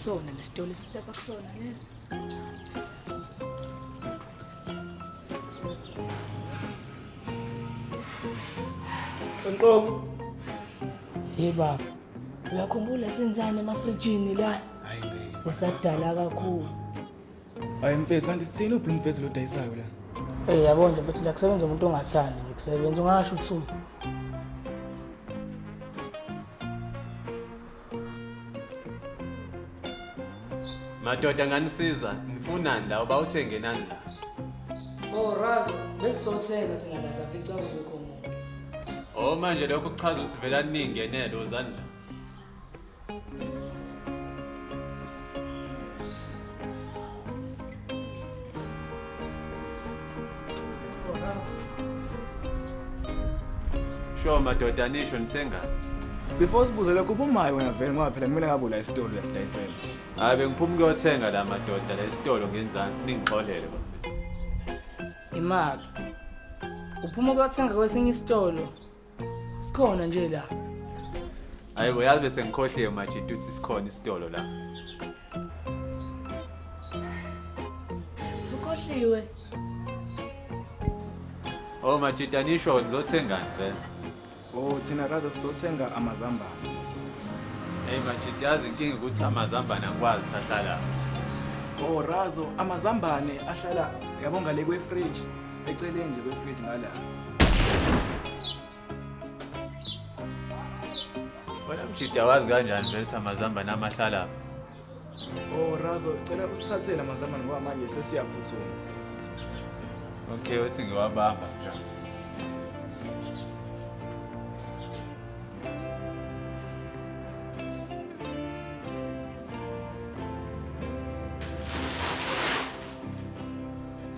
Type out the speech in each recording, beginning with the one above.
Isona lesitolo esitapa kusona lesi. Nqo. Hey baba. Uyakhumbula senzani emafrijini la? Hayi ngeke. Usadala kakhulu. Hayi mfethu kanti sithini uBlue mfethu lo dayisayo la? Eh yabo nje mfethu la kusebenza umuntu ongathandi nje kusebenza ungasho uthi Madoda nganisiza nifunani la uba uthenge nani la? Oh Razo, besizothenga thina la safica kungekho muntu. Oh manje lokho kuchaza ukuthi vele aningenele wozani la. Sho madoda nisho nithenga. Before sibuze lokho ubumayi wena vele ngoba phela kumele ngabe ula esitolo uyasidayisela. Hayi bengiphuma ukuyothenga la madoda la esitolo ngenzansi ningixolele bafethu. Imali. Uphuma ukuyothenga kwesinye isitolo. Sikhona nje la. Hayi bo yazi bese ngikhohliwe majita ukuthi sikhona isitolo la. Sukhohliwe. Oh majita nisho nizothengani vele? Oh thina kaze sizothenga amazambane. Hey majita yazi inkinga ukuthi amazambane angikwazi sahlala. Oh Razo amazambane ahlala yabo ngale kwe fridge eceleni nje kwe fridge ngala. Wena mjida wazi kanjani vele ukuthi amazambane amahlala phi? Oh Razo cela usithathele amazambane ngoba manje sesiyaphuthuma. Okay uthi ngiwabamba nje.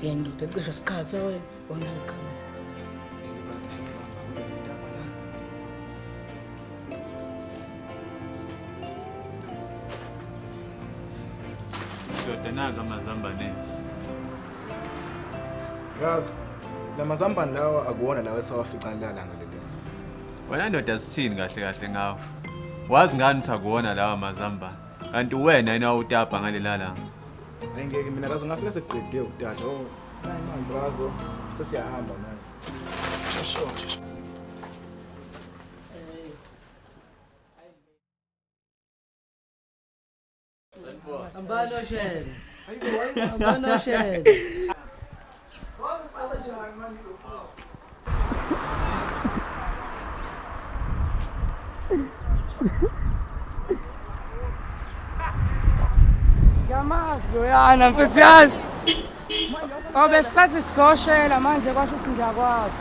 Hey ndoda cishe siqhathe wena. Ona iqhamuka. Ndoda nanka amazambane. Razo la mazambane lawa akuwona lawa esawafica lalanga leli. Wena ndoda sithini kahle kahle ngawo? Wazi ngani ukuthi akuwona lawa mazambane? Kanti wena yena wawutapa ngalela langa. Hayi ngeke mina Razo ngafika sekuqedile ukutatsha. Oh hayi manje Razo sesiyahamba manje. Shosho shosho. Ambano shele. Ambano shele. Ngiyamazi loyana mfethu yazi. Oh besisathi sizoshela manje kwasho ukuthi ngiyakwazi.